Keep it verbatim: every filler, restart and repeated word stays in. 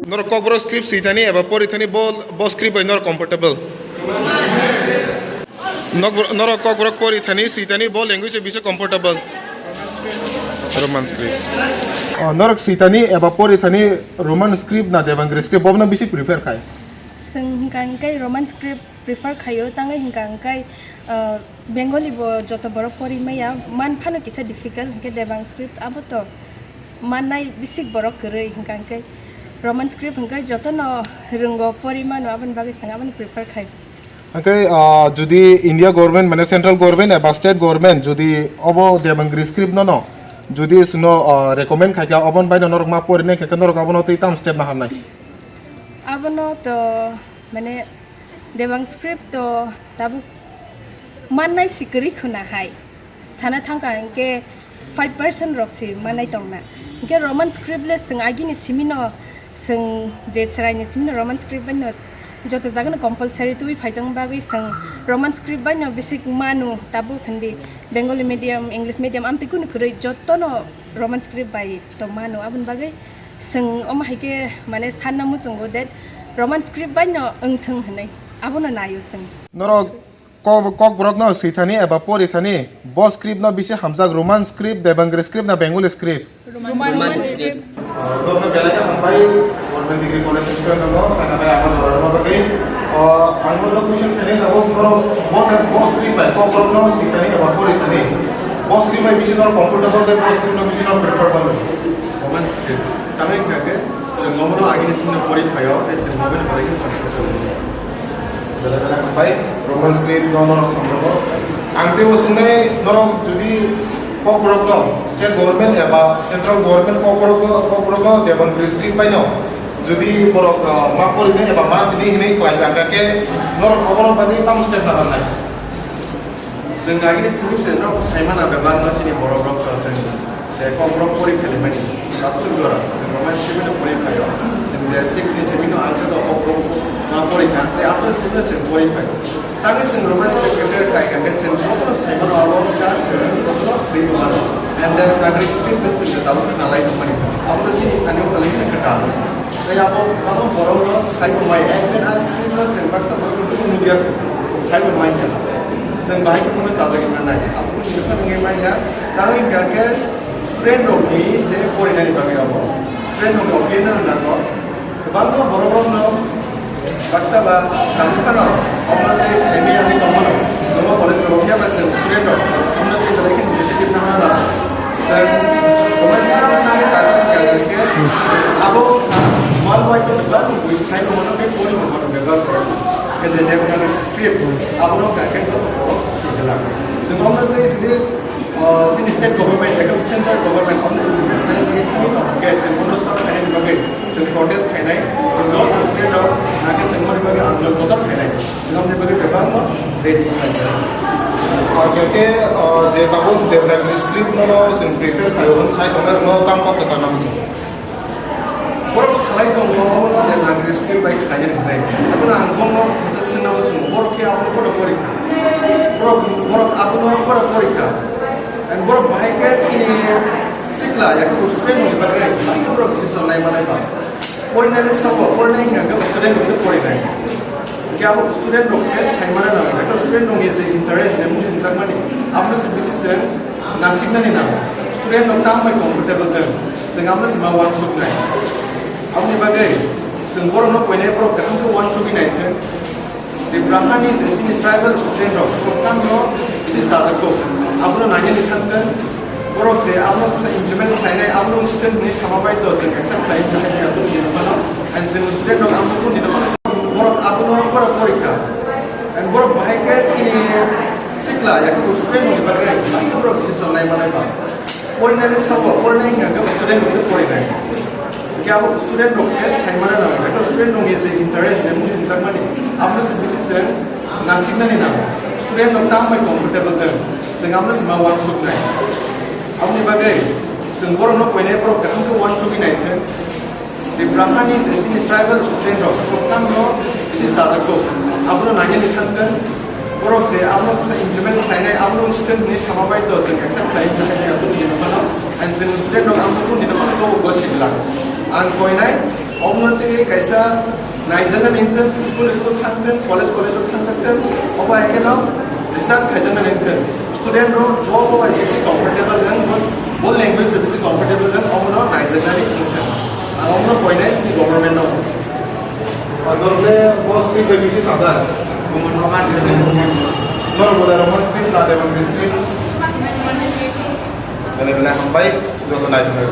Norok Kokborok script swi thani eba pori thani bo, bo script bai norok comfortable? Nok-, norok Kokborok pori thani swi thani bo language bai bisi comfortable? Roman script. Oh, norok swi thani eba pori thani Roman script na Devanagari script bono bisi prefer khai? Chwng hwnkha hwnkhe Roman script prefer khaio, tangwi hwnkha hwnkhe, uh, Bengali bo joto borok pori maya, man phano kisa difficult, hwnkhe Debang script abo to mannai bisik borok kwrwi, hwnkha hwnkhe Roman script hwnkhe jotono rwngo pori mano, aboni bagwi chwng abono prefer khai. Hwnkhe, ah, jodi India government, mane central government eba state government jodi obo Devanagari script no no jodi chwngno, ah, recommend khaikha, oboni baino norok ma porinai khaikha, norok abono twi tamo step naharnai? Abono to, mane, Debang script to tabuk mannai si kwrwi khuna hai. Sana thangkha hwnkhe five percent rok si mannai tongna. Hwnkhe Roman script le chwng agini simino, chwng je chwraini simino Roman script baino joto jagano compulsory tubui phaijak bagwi chwng Roman script baino bisik manu tabuk hindi Bengali medium, English medium amtwi kunu kwrwi jotono Roman script bai to mano, aboni bagwi chwng omo hai khe mane sanna muchungo that Roman script baino wngthwng hinwi abono naio chwng. Norok Kok-, Kokborok no swi thani eba pori thani bo script no bisi hamjak, Roman script, Devanagari script na Bengali script? Roman script. Norok belai khe hambai, Government Degree College Hospital no, thana bai abo norok no bagwi. O, ang norok question khainai tabuk norok bo, bo script bai Kokborok no swi thani eba pori thani bo script bai bisi norok comfortable tei bo script no bisi norok prefer khlai? Roman script. Tamni hwnkha khe chwng omono agini simino pori phaio, tei chwng omono pori khe pori khe chwng. Belai belai hambai, Roman script no norok hamjago. Ang teibo swngnai norok jodi Kokborok no state government eba central government Kokborok no, Kokborok no Devanagari script bai no jodi borok, ah, ma porinai eba ma sini hinwi khlai tangkha khe norok obono bagwi tamo step naharnai? Chwng agini simi se norok saimana bebak no chini borok rok to chwng je Kokborok pori khalimani. Tabsuk jora chwng Roman script no pori phaio. Chwng je six ni simi no ang khe to Kokborok ma pori kha, tei after simi no chwng pori phaio. Tangwi chwng Roman script prepare khai kha khe chwng jotono saimano abo wngkha chwng jotono swi mano. And then Nagari script no chwng tabuk khnalai tongmani. Abo no chini thani wngkha lehino kwtal. Tei abo, abo borok no saibo mai, ekben a script no chwng baksa borok no tubu nukya, saibo mai kha. Chwng bahai khe bono chajagwi mannai. Abo kunu wngwi manya. Tangwi hwnkha khe student rok ni se porinani bagwi abo. Student rok ni opinion no nango. Kwbangma borok rok no baksa ba tangwi phano omo tei saimaya wngwi tongmano. Normal college rok phiya ba chwng student rok omo tei belai kheno initiative nangna nango. Chwng roman script no nangwi chajak wngkha khe abo world wide no kwbangma bui sai tongmano tei pori tongmano bebak khe je Devanagari script abono hwnkha khe joto borok sijilak. Chwng omo tei jodi, o, chini state government eba central government omo implement khaina bagwi thangwi tongkha khe chwng bono stop khainani bagwi chwng protest khainai, chwng joto student rok nangkhe chwng moni bagwi andolon kotor khainai. Chwng amoni bagwi bebakno ready khlaijak. Hwnkhe, ah, je tabuk Devanagari script no chwng prepare khlaiwi sai tongnai rokno tamo kok kwchang nang? Borok salai tongo, omo Devanagari script bai khlainani hinwi. Abono ang bono khaisa swnamo chwng, borok khe abono bono pori kha. Borok, borok abono bono pori kha. And borok bahai khe chini sikla, yakung student ni bagwi, bahai khe borok decision nai manai ba. Porinani sabo, porinai hwnkha khe student rok se porinai. Hwnkhe abo student rok se sai mana nango, hwnkhe student rok ni je interest, je muchungjakmani, abono se bisi se nasiknani nango. Student rok tamo bai comfortable thwng, chwng abono se ma uansuknai. Aboni bagwi chwng borokno koinai borok kaham khe uansugwi nai thwng. Tiprahani je chini tribal student rok, kwbangno bisi sajak kok. Abono nainani thangkhe borok je abono implement khlainai, abono student hwnwi sama bai to chwng accept khlai, hwnwi phano. And chwng student rok ang buphang ni phano borok abono borok porikha. And borok bahai khe chini sikla, yakung student ni bagwi, bahai khe borok decision nai manai ba. Porinani sabo, porinai hwnkha khe student rok se porinai. Hwnkhe abo student rok se sai mana nango, hwnkhe student rokni je interest, je muchungjakmani, abono se bisi se nasiknani nango. Student rok tamo bai comfortable thwng, chwng abono se ma uansuknai. Aboni bagwi chwng borokno koinai borok kaham khe uansugwi nai thwng. Tiprahani je chini tribal student rok, kwbangno bisi sajak kok. Abono nainani thangkhe borok je abono implement khlainai, abono student hwnwi sama bai to chwng accept khlai hwnwi aboni hwnwi phano, and chwng student rok ang buphang ni phano to gosip lang. Ang koinai Obono tei kaisa naijaknai wngthwng, school school thangthwng, college college o thangthwng, obo hai kheno research khaijaknai wngthwng. Student rok bo bo bai bisi comfortable wng, bo, bo language bai bisi comfortable wng, obono naijaknai wngthwng. Ang obono koinai chini government no. Norok le bo speech bai bisi tangda. Norok bo da rok speech na de speech. Bele bele hambai, joto naijaknai.